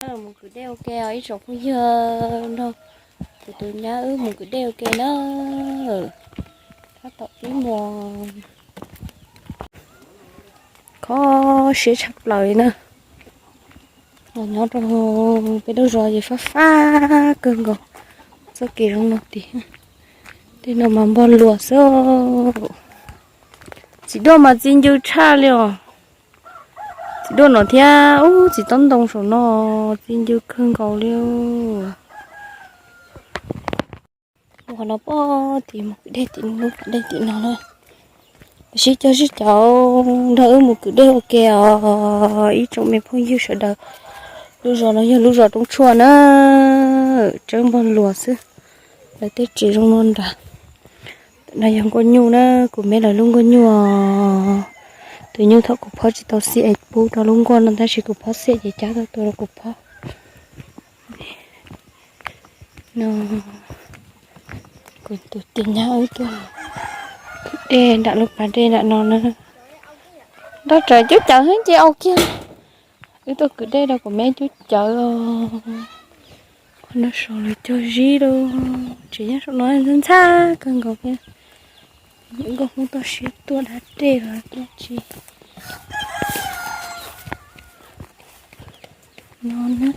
Mus kwv dej ua ke os ib tsoom phooj ywg, nrog kuv tus nyab wb mus kwv dej ua ke na. Tab tom pib mus, kho siab tshaj plaws li na. Los nyob rau peb lub zos ces fab fab kawg nkaus. Txoj kev zoo no tiag, tej no mas npog luas xwb. Txiv duaj mas txi ncw tshaj li os. Txiv duaj no thiab ub, txiv tob ntoo saum no txi ncw kawg nkaus li. Mus qhov no pom tim mus kwv dej tim lub pas dej tim no na. Sib cog sib caum nrog wb mus kwv dej ua ke os ib tsoom me phooj ywg sawv daws. Lub zos no yog lub zos Roob Tshuaj na, tsawb npog luas xwb. Lawv tej tsev zoo no nrad. Tam no yog nkuaj nyuj na, kuv me lawv lub nkuaj nyuj. Tus nyuj thaum kuv phob tsis tau xiam es pub rau lub nkuaj no tab sis kuv phob xiam ces cab tau tua rau kuv phob. No, kuv tus tij nyab wb tuaj kwv dej nram lub pas dej nram no na. Nrog raws cub cawv xwb ces au kiag. Wb tuaj kwv dej rau kuv me cub cawv os. Qhov no saum lawv cog zib lawm, tsev nyob saum no ntxhab ntxhab kawg nkaus thiab. Nkauj Hmoob toj siab tuaj da dej los tuaj tsis no na.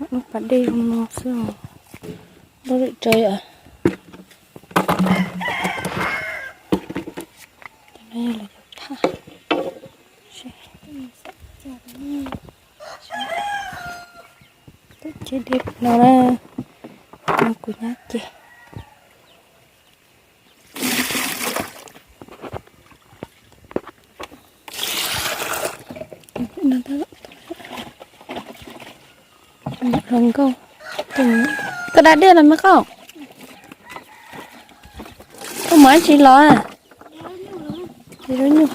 Lub pas dej zoo no xwb os. Lub lwm tsaws yom. Cov no yog lawv cov phaj. Ces dej no na, no kuv nyab ces. Hluas nkauj, koj da dej los me qauj? Koj mus dab tsi los? Ces lub nyuj.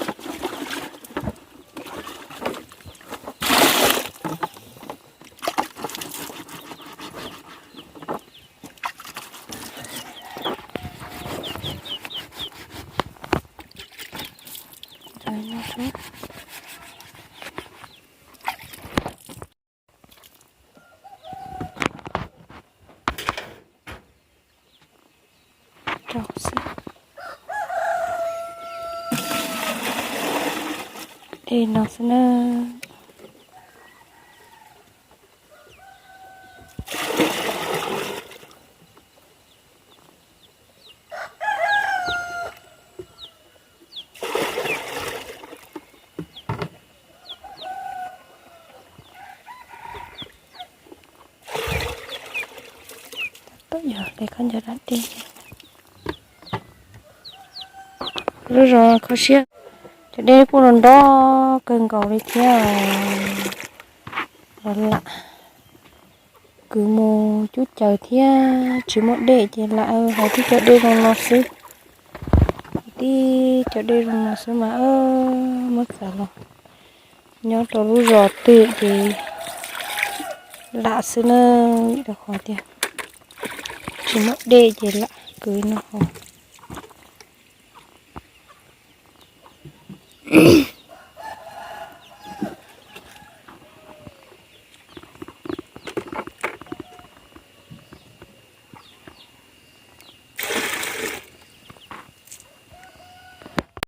Rau xwb. Dej no xwb na. Tau yog li koj nco da dej. Lub zos kho siab, cov dej kuj los nrov kawg nkaus li thiab. Los lam kwv mus cub cawv thiab tsis muaj dej ces lam hauv tib co dej zoo no xwb. Tib co dej zoo no xwb mas muab txav los nyob rau lub zos twg ces lam xwb na, rau qhov tias tsis muaj dej ces lam kwv no hauv.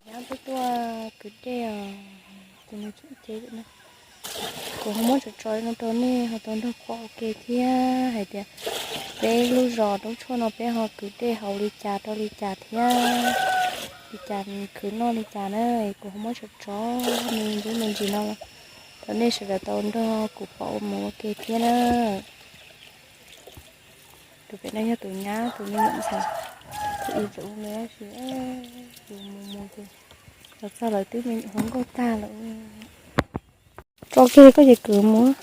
Nyab twb tuaj kwv dej os, ces nws tseem cev na. Kuv ho muab tso tso no rau nej ho tau nrog pom ua ke thiab hais tias peb lub zos Roob Tshuaj no peb ho kwv dej hauv li cas rau li cas thiab li cas, khwv noj li cas na. Kuv ho muab tso tso me ntsis me ntsis no rau nej sawv daws tau nrog kuv pom ua mus ua ke thiab na. Tus pem no yog tus nyab tus me nyuam ntxhais, tus ib txwm ua me tab sis yus mus mus ces los txog lawv twb me nyuam hluas nkauj tag lawm. Tso kiag koj ces kwv mus.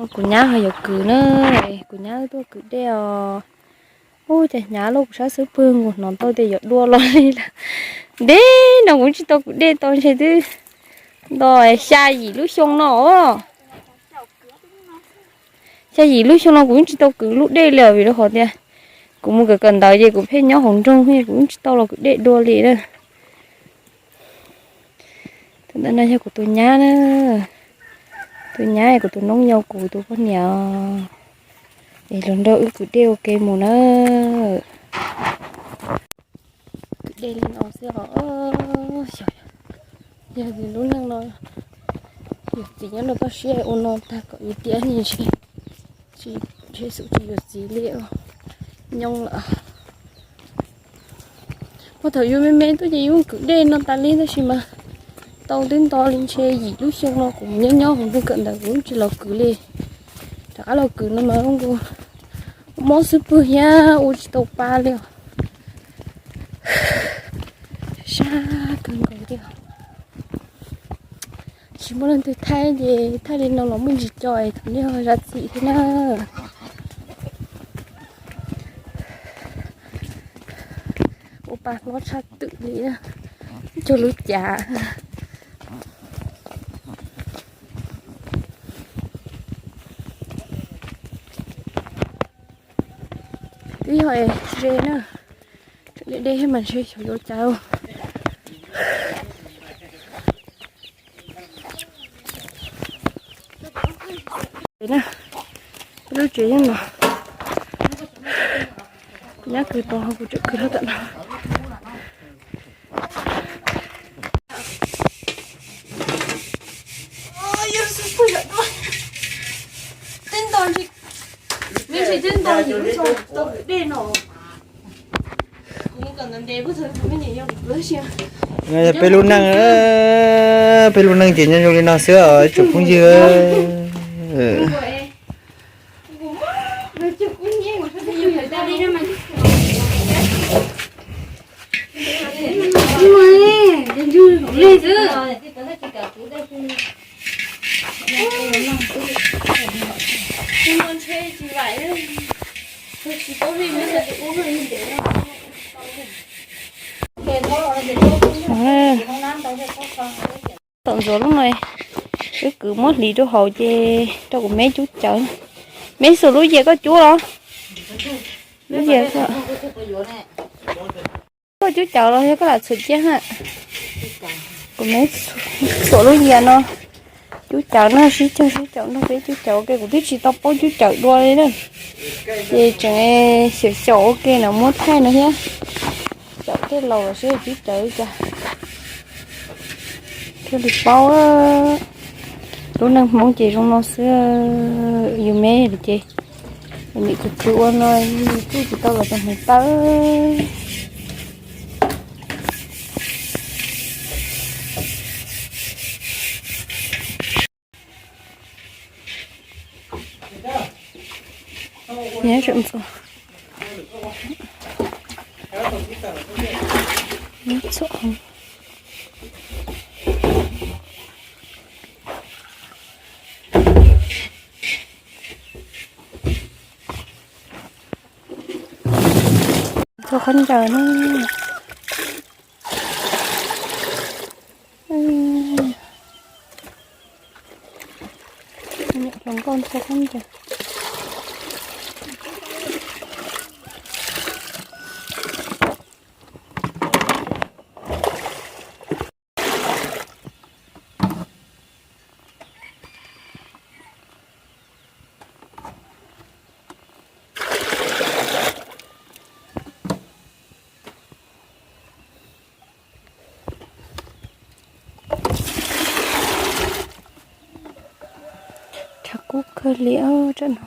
Kuv nyab ho yuav kwv na, kuv nyab tuaj kwv dej os. Ub, cas hnyav loj kuv sab xub pwg nkaus, hnov tau tias yuav dua los li lawm. Ntev no kuv tsis tau kwv dej tau ntshe twb nto xya yim lub xyoo no os. Xya yim lub xyoo no kuv yeej tsis tau kwv lub dej li os, vim rau qhov tias kuv mus kawm kawm ntawv ces kuv pheej nyob hauv nroog, kuv yeej tsis tau los kwv dej dua li na. Tus ntawm no yog kuv tus nyab na, tus nyab kuv tus noob yau kuv tus poj niam, es los nrog wb kwv dej ua ke mus na. Kwv dej li no xwb os. Yog lub neej no, yus txiv nyob rau toj siab ua no tag kom yus tiav ntshe, tsis, ntshe xub tsis yuav txiv li, nyooj lawm. Puag thaum yus me me tuaj ces yus kwv dej no tas li, tab sis mas tau twb nto li ntshe yim lub xyoo no kuv nyob nyob hauv nroog kawm ntawv kuv tsis los kwv li. Rov qab los kwv no mas mob xub pwg thiab ua tsis tau pa li os. Sab kawg nkaus li. Tsis muaj leej twg thaij ces thaij li no los muaj ntsis co es thaum nej ho zam txim thiab na. Ua pa hlob tshaj twm li, cog lub cav. Twb yog ze na, tseem deb deb mas ntshe xyov yuav cas. Peb lub tsev yeej no, nyab kwv tau kuv tseem kwv rau tom no. Twb nto, twb nto yim lub xyoo tau kwv dej no. Peb lub neej, peb lub neej ces nyob zoo li no xwb os ib tsoom phooj ywg. Tom ntxuav lub no, wb kwv muab hliv rau hauv ces rau kuv meb cub cawv. Meb xuas lub yias koj cub los? Lub yias, koj cub cawv los yog koj lam txhuam ciaj na? Kuv meb xuas lub yias no cub cawv no, sib caug sib caum nrog peb cub cawv ua ke, kuv twb tsis tau paub cub cawv dua li na. Ces tseem xyaum xyaum ua ke no muab thaij no thiab. Caum tej laus los seb cub cawv li cas. Thiaj li paub. Lub neej Hmoob ces zoo no xwb. Yus me ces niam kwv kwv ua no, yus kuj tsis tau los rau hneev taw. Nyob tseem txom, nyob txom. Txog qhov ncaws na. Niam hluas nkauj txog qhov ncaws. Tshav kub kawg li os tsam no.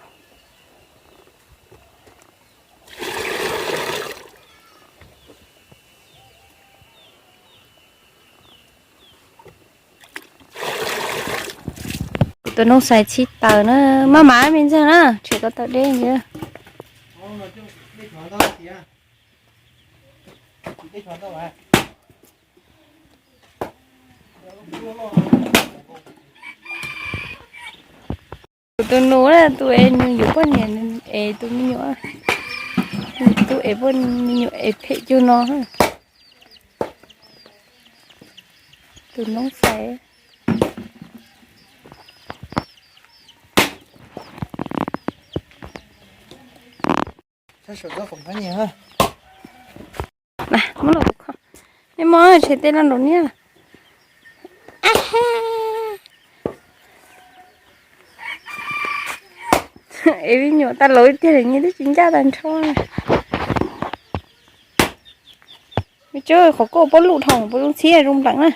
Kuv tus noog xais txhib taws na, maj mam me ntxawg na, tshem tau taws deb ntag. Tus nus na, tus es nws yuav poj niam es tus me nyuam, tus es poj me nyuam es phem cuag no. Tus noob fais. Muab los kho. Nej muab tshem tej no nraum niag. Es me nyuam tas laus tiag li, nyias twb tsis ncaj tag nrho. Me tub, qhov koj pob lub dhau, pob lub ntxhiab zoo npleem na.